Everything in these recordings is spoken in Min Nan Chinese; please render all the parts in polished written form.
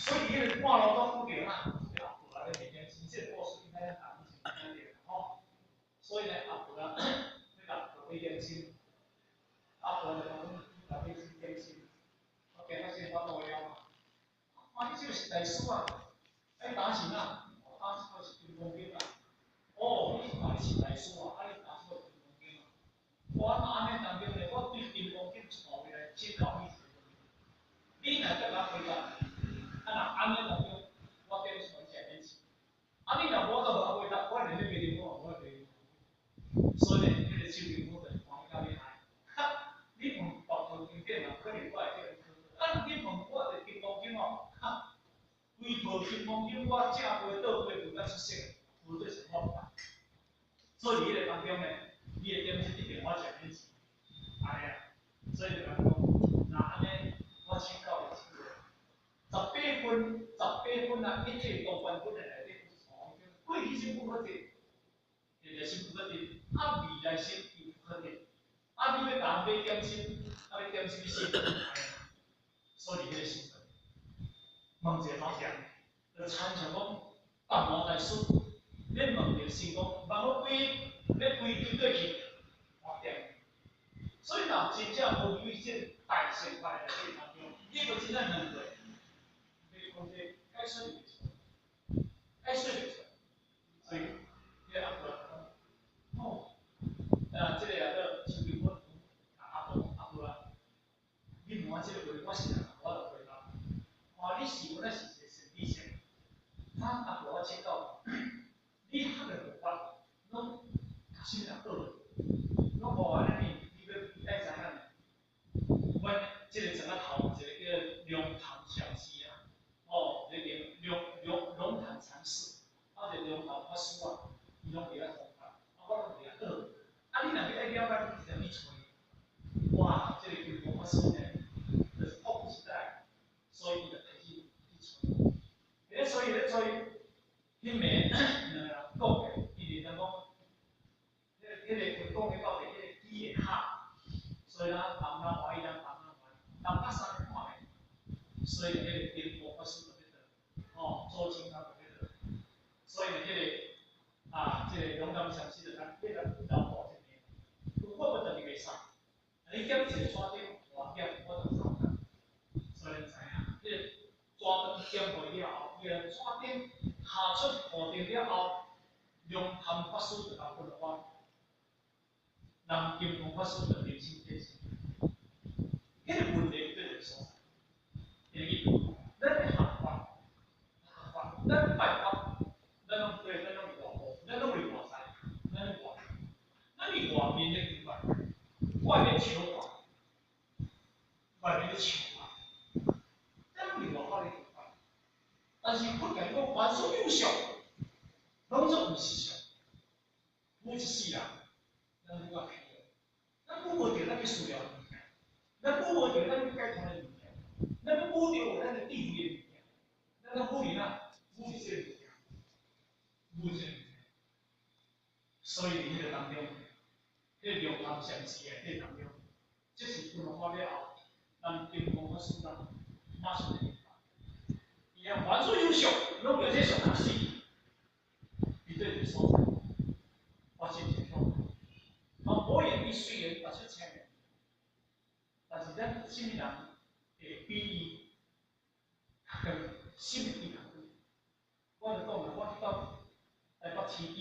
所以彼个半路拢拄著啊，這個阿婆啊咧賣點心，這個故事應該咱大家以前聽著吼。所以呢，阿婆啊，欲共買點心，阿婆就講你來買點心，我驚到這個法度了嘛。啊，你這個是大師啊，啊你當是哪？我當時我是金剛經啊。哦，你啊你是大師啊，啊你當時我是金剛經啊。我按呢當中呢，我對金剛經一路來請教你一個問題。你若會當回答，啊若按呢當中，我點心食免錢。啊你若無法度回答，我連咧賣電話我會賣。所以呢，彼個手機我就歡喜甲厲害。哈，你問佛教經典嘛，可能我會叫你考。啊，你問我這金剛經哦，哈，規套金剛經我正背倒背背甲出色，無對是我毋捌。所以佇彼個當中呢，你的點心一定我食免錢，按呢啊。所以就共講，若按呢，我請教你一句話：十八分，十八分啊，一切多凡分的內底，過去生不可得，現在生不可得，啊未來生亦不可得。啊，你欲共人買點心，啊欲點什麼心？所以彼個時陣，問一個老人，就親像講，達摩大師，你問著神講，問我歸，欲歸對過去，我點。所以若真正無有這大乘法的內底當中，你閣真正問過，你講這解說袂出，解說袂出。所以，彼個阿婆講，哦，啊，這個啊叫邱金坤，阿婆阿婆啊，你問我這個話，我是人，我就回答。哦，你是阮是一個善知識。啊，阿婆我請教你，你學的佛法，攏共啥物人學的？攏無按呢，你欲你愛知影呢？阮這個庄仔頭一個叫龍潭禪師啊，哦，這個龍龍龍潭禪寺，啊，這個龍潭法師啊，伊攏佇遐弘法，啊，我攏佇遐學。啊，你若欲愛了解，你直接去揣。哇，這個金剛法師呢，就是迫不及待，所以伊就開始去揣。咧揣咧揣，彼暝兩個人講的，伊就講，彼個佢講的到底彼個機會合，所以咱東南歡喜，咱東南歡喜，東到三更半暝，所以彼個金剛法師就欲倒，吼，祖清啊就欲倒，所以彼個啊，這個龍潭禪師就講，欲來留步一暝，我無轉去袂使，你減一個紙燈，我減我就三工，所以咱知影，彼個紙燈點予了後，伊個紙燈下出五燈了後，龍潭法師就共分發，南金剛法師就明心見性。彼個問題佇佗所在？第一，咱咧學法，學法，咱拜佛，咱攏對，咱攏佇外部，咱攏佇外在，咱佇外，咱佇外面咧求法，外面求法，外面咧求法，咱攏佇外口咧求法。但是佛共你講，凡所有相，攏總毋是相。每一世人，咱拄仔起，咱拄無著咱欲需要的物件，咱拄無著咱欲解脫的物件，咱拄著咱的智慧的物件，咱攏無佇哪？無佇這個物件，無這個物件。所以佇彼個當中，彼個龍潭禪寺的彼個當中，這是分發了後，咱金剛法師咱馬上就明白。伊講凡所有相，攏叫這相死。伊對一個所在發生一個恐怖。啊，無言伊雖然嘛出千年，但是咱啥物人會比伊較懸，啥物伊較懸？我就講啦，我去到台北市，伊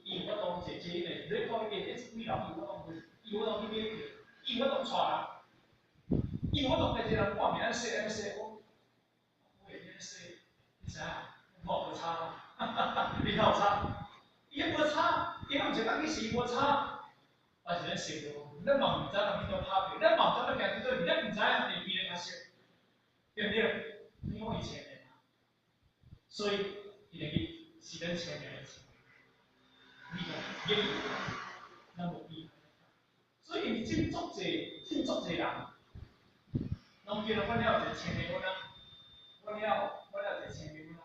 有法度坐捷運的，你看伊個幾樓，伊有法度伊有法度去買票，伊有法度帶人，伊有法度帶一個人半暝按踅按踅，我我會按踅，你知影？我無差，哈哈哈，你敢有差？伊無差，伊毋是當去死無差。但是咱生活，咱嘛毋知人去佗拍票，咱嘛毋知欲行佗佗去，咱毋知影會比咱較熟，對毋對？你講伊千年啊，所以伊就去是咱千年的錢，你講言語，咱無比。所以真足濟，真足濟人，攏叫阮了一個千年阮啊，阮了一個千年阮啊，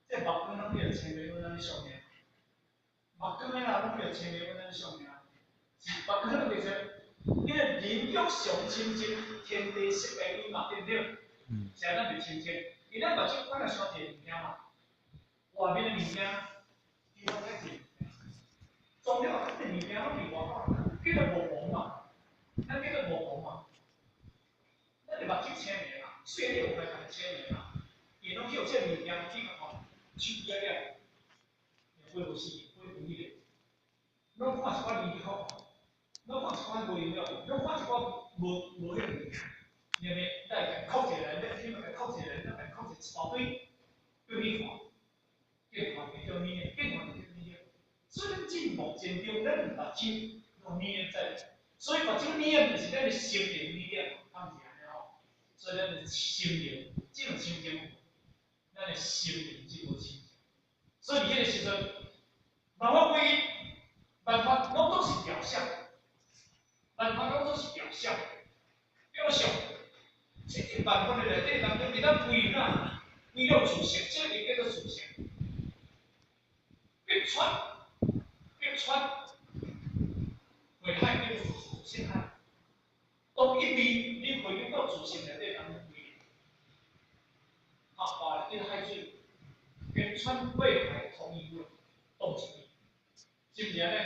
這目光攏叫千年阮啊咧上面，目光的人攏叫千年阮啊咧上面。目光攏叫啥？因為人欲常清淨，天地色為伊嘛，對毋對？啥咱袂清淨，伊咱目睭看了傷濟物件嘛，外面的物件，伊攏較濟物件，裝了較濟物件攏佇外口，叫做無黃嘛，咱叫做無黃嘛。咱的目睭青的嘛，雖然你有塊看青的嘛，伊攏叫這個物件，你看手機了，會無死，會無迄個，攏看一寡離譜，攏看一寡無營養，攏看一寡無無彼個物件，對毋對？來共扣一個來，咱起碼共扣一個來，咱共扣一大堆，叫你看，見看就叫你，見看就叫你。所以咱進目前中，咱目睭攏念在，所以目睭念就是咱的心靈念，敢毋是按呢吼？所以咱的心靈，這種清淨，咱的心靈這無清淨。所以佇彼個時陣，萬法歸一，萬法攏總是表象，萬法攏總是表象，表象。這個萬法的內底當中，你當歸哪？歸了自性，這個叫做自性。百川，百川，血海叫做自性海。當一味，你回歸到自性內底當中歸，啊，化咧叫海水，百川血海同一味，當一味，是毋是按呢？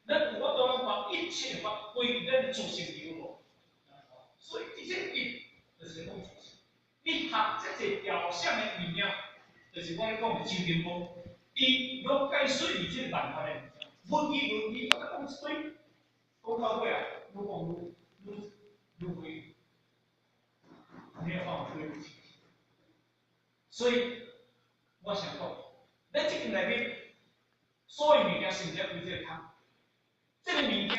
咱有法度咱把一切法歸於咱的自性有無？所以這個一就是講自性。你學這濟表象的物件，就是我咧講的周金峰，伊攏解說佇這個萬法的物件，文字文字，我講一堆，講到尾啊，愈講愈愈愈歸，沒有辦法歸入清楚。所以我想講，咱這間內面，所有物件是毋是歸這個空？這個物件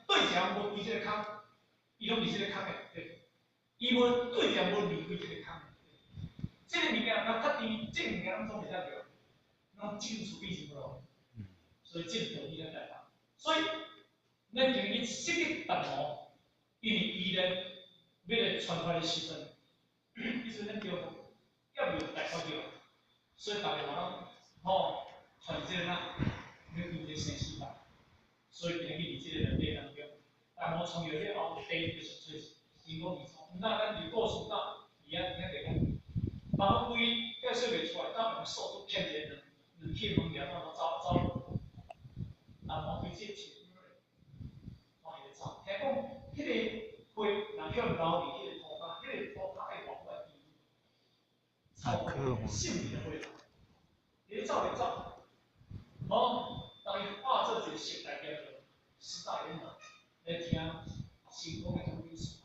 對一項無歸這個空，伊攏佇這個空內底，伊無對一項無離開這個空內底。這個物件若較甜，這個物件攏總袂當著，攏進出變成無。所以這個道理咱來講。所以咱今日識得達摩，因為伊咧欲來傳法的時陣，彼陣咱叫猶未大發叫，所以逐个嘛攏吼傳這個哪，欲規個生死法。所以今日佇這個內底當中，達摩創業了後，第一就是找神功二祖，那咱佇故事到佇遐遐個講，萬法歸一解說袂出來，到用數字騙一個兩兩鐵門牙，到走走，達摩對這錢，看伊咧走，聽講彼個花若去予留佇彼個塗跤，彼個塗跤愛活過來，超過性命的花，伊咧走咧走，哦，當伊化做一個十大閻羅，十大閻羅來聽神功的講意思。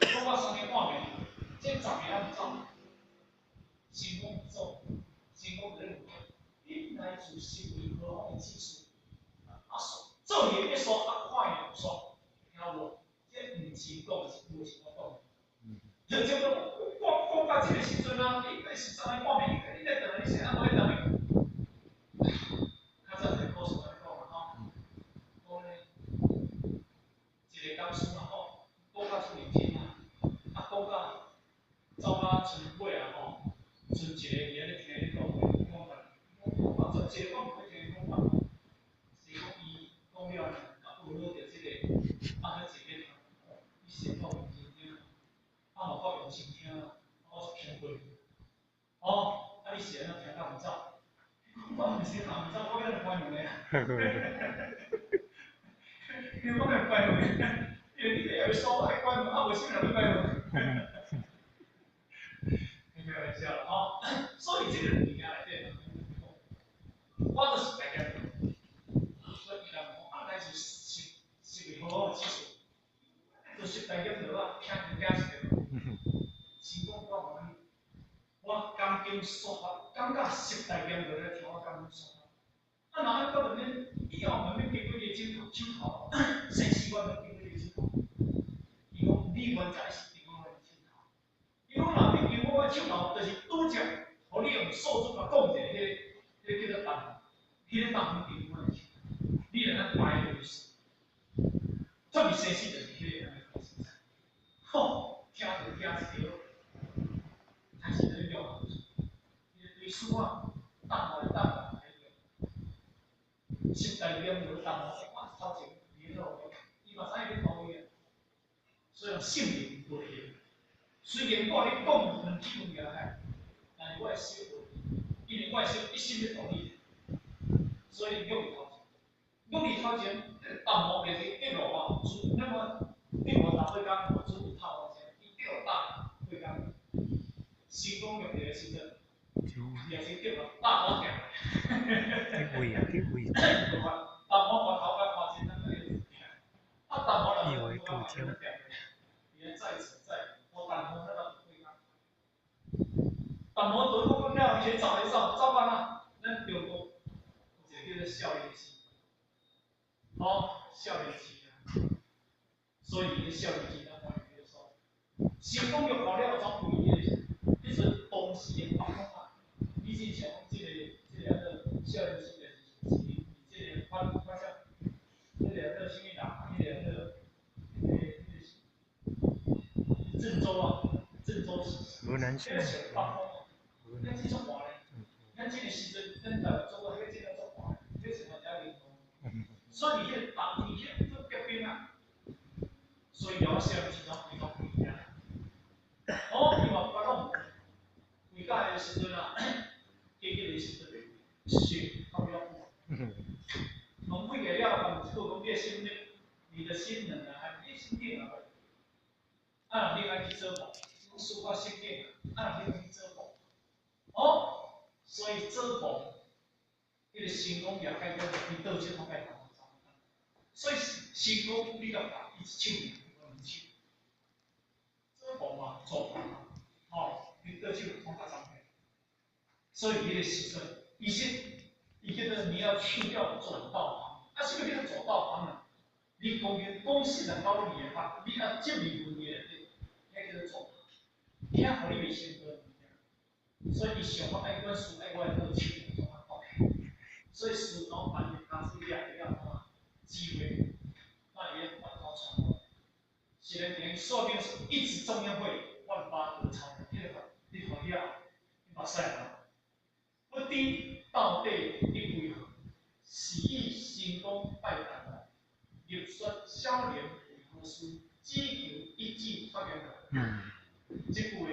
講到三更半暝，這十個還毋走，神功毋走，神功佇咧問，你來自成為何方的濟師？啊，做伊的煞，啊，看伊的煞，聽無？這毋是講，無是我講的。就這個講講到這個時陣啊，伊個是三更半暝，你咧轉來，你是按怎欲轉來？較早一個故事按呢講嘛吼，講咧一個講師嘛吼，講到出認真啊，啊講到走到賰尾啊吼，賰一個佇遐咧聽你講話，講法，講法，一個講袂聽講法，是講伊講了呢，啊學了著這個，啊彼一個聽，你先夠認真聽，啊嘛夠用心聽，我是聽過，哦，啊你是按怎聽到毋走？我毋是聽毋走，我欲按怎關門啊？因為我欲關門，因為你個會鎖愛關門，啊無啥物人欲關門。開玩笑啦吼，所以這個物件內底，我就是大家，所以伊人講啊，來自是是為何方的濟師，就十大閻羅啊，聽物件是對。神講我歡喜，我講經說法，感覺十大閻羅來聽我講經說法。啊，若按講恁以後慢慢經過你的手頭，手頭，生死慢慢經過你的手頭。伊講你原在是經過我的手頭。伊講若你經過我手頭，就是拄則，予你用數字共講一個，彼個叫做答，彼個答案經過我的手頭，你會當白落去。脫離生死就是彼個按呢開始。吼，聽著聽一條，開始咧了解。伊對書啊，答案答案。十大閻羅答我，我頭前佇咧路邊，伊嘛知影咧偷伊啊，所以聖人無形，雖然我咧講兩句物件，但是我的心無，因為我的心一心欲度你，所以玉裡頭前，玉裡頭前，淡毛袂去跌落啊，那麼跌落大幾工，主有透前，伊跌落大幾工，成功玉的時陣，也是跌落大好行。得位啊，得位。淡毛我頭殼看真，啊，淡毛以為杜江。在此在，我淡毛那個幾工。淡毛對我講了，伊走來走，走到哪？咱中國有一個叫做少林寺，哦，少林寺啊。所以伊少林寺咱看伊個所，成功玉看了總為彼陣當時的北方啊，以前像這個叫做少林寺就是是這個發發啥？這個叫做啥物人？彼個叫做彼個鄭州啊，鄭州市。河南省。這個是北方。咱這足寒咧，咱這個時陣，咱台灣做個彼這個足寒，彼是嘛遮冷。所以彼個冬天彼做結冰啊，所以了少林寺攏規攏規啊。哦，伊嘛發攏規屆的時陣啊，加起的時陣雪較比較久。農幾個了，講一句講你的心力，你的心能啊，還你心定啊？啊，你愛去做夢，講輸到心定啊，你愛去做夢。哦，所以做夢，彼個成功也解決伊倒手攏愛同。所以成功你甲伊一手兩手，做夢嘛，做夢嘛，吼，伊倒手攏較方便。所以彼個時陣，伊是伊叫做你要去掉左道旁，啊，啥物叫做左道旁啊？你講嘅講實人講你的法，你啊正面問題，彼叫做左，遐予你袂成功。所以伊想講愛阮師愛我的倒手創啊講，所以師攏把伊家子掠了怎機會，那伊源頭傳播，是咧等於說明是一直中央會萬發得超，彼個你看了，你目屎無？不知到底一為何，是以成功拜壇，立說少年為何事，只求一指脫險。這句話，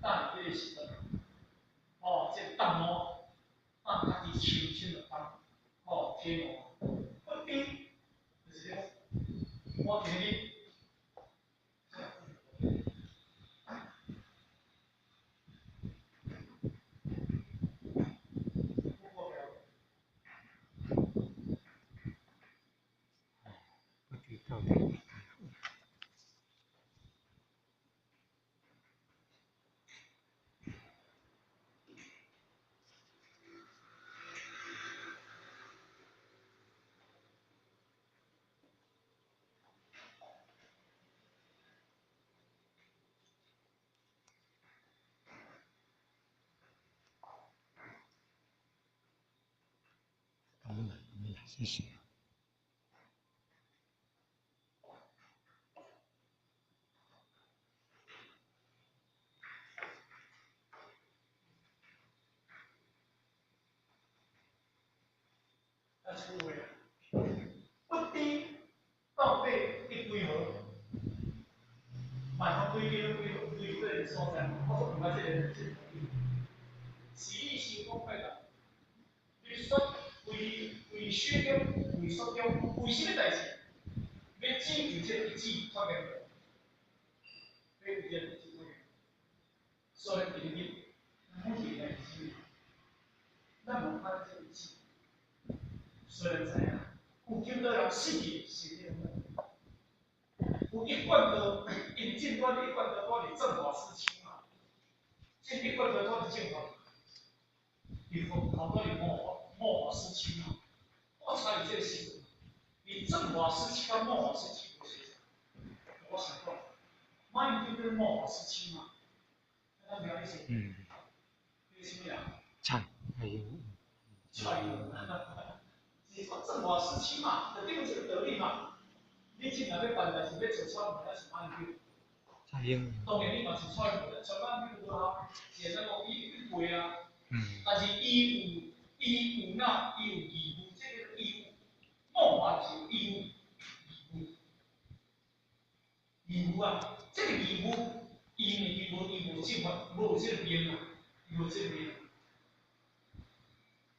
當彼個時陣，哦，這個淡毛，啊，家己深深就放，哦，體悟，不知就是講，我今日。不知到底。懂了，懂了，謝謝。啊，出話不知到底一幾何，賣講幾幾幾幾個所在，我說毋捌這個。是以成功拜壇，你說為為雪中，為雪中，為啥物代誌？欲只求這個一指脫險，欲為這個一指脫險，所以今日每一個代誌，咱無法這個一指，所以咱知影，有許多人失去是這種。有一貫道，因進端一貫道，我佇正法時期嘛，這一貫道我佇正法，伊好好多佇末法時期嘛，我參與這個時，你正法時期佮末法時期無相仝。我想講，馬英九叫末法時期嘛，咱了解意思？嗯。你是啥物人？蔡英蔡英文。是說正法時期嘛，就等於這個道理嘛。你今若欲辦代誌，欲做蔡英文，還是馬英九？蔡英文。當然你嘛是蔡英文，蔡馬英九無效，是安怎講？伊伊背啊。但是伊有哪？伊有義務，這個義務，末法是有義務，義務，義務啊！這個義務，伊因為伊無正法，無這個命啊，伊無這個命，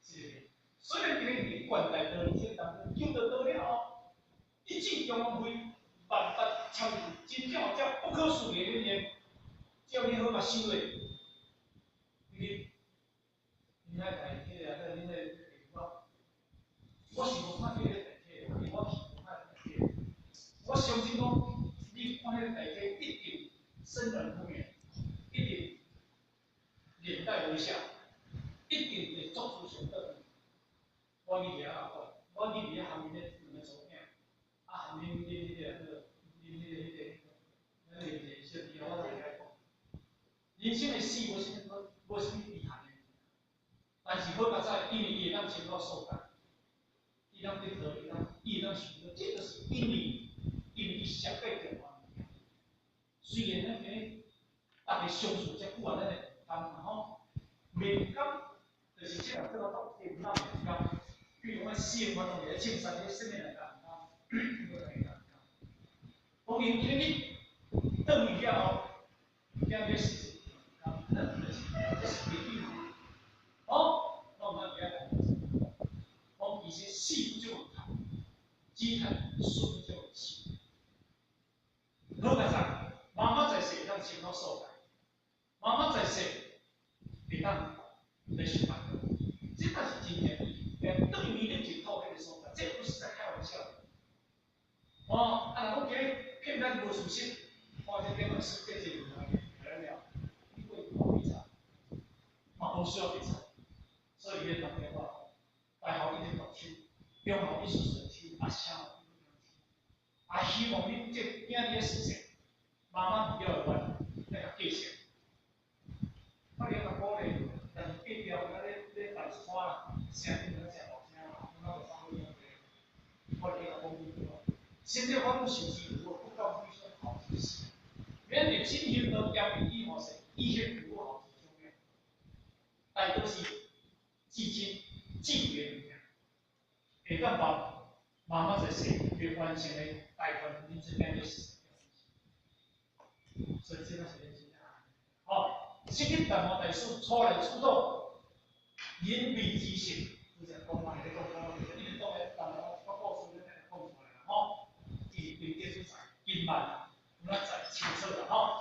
這個命。所以今日佇觀待道理這個當中，求著道了後，一指中央非，萬法參真正有這不可思議的靈驗，只要你好共想咧，你恁愛台鐵啊，恁咧我，我是無看過彼個台鐵，因為我是無看台鐵。我相信講，你看彼個台鐵一定森然不免，一定臉帶微笑，一定會作出選擇。我去遐講，我去遐含𪜶咧兩个查某囝，啊含恁迄個，恁迄個，咱個一個小弟我來遐講。人生的死無啥物，無啥物遺憾的，但是好佳哉，因為伊會當穿到束帶，伊當得到，伊會當想到，這就是因為伊設計重要物件。雖然咱今日逐个相處遮久啊，咱會毋甘嘛吼，面甘就是這個這個到電腦面甘。比如講四個活動佇咧唱三個，啥物人敢毋甘？無人敢毋甘。當然今日你轉去了後，今日事實毋甘，咱就是這是規矩嘛。哦，我毋通佇遐講。講其實死不足為憾，只恨死不足為恥。好佳哉，媽媽在世會當穿好束帶，媽媽在世會當來受煩惱，這才是真正。連對面的淨土彼個所在，這不是在開玩笑。哦，啊，若講今日騙咱無事實，我這邊是這這來了，你過去比賽，嘛無需要比賽，所以伊咧打電話，大學一直讀書，中學一直讀書，啊，小學一直讀書，啊，希望恁這囝兒的事情，媽媽毋要的話，來共繼承。我咧共鼓勵，但是隔壁有咧辦一寡啦，聲音敢誠大聲啦，我就放幾兩個，我咧共講幾句話。現在我攏受之如不告非說好之事，免立心行道，兼備以後世，以行如好之重要。大多是至真至慧的物件，會當把媽媽在世會完成的大部分恁這邊的事。所以這個是認真啊。好，釋迦達摩大師初來出道，隱秘之性，有只講嘛，咧講講，你講的達摩個故事，咱講出來啦，吼。伊對這出在金萬，有哪在清楚啦，吼。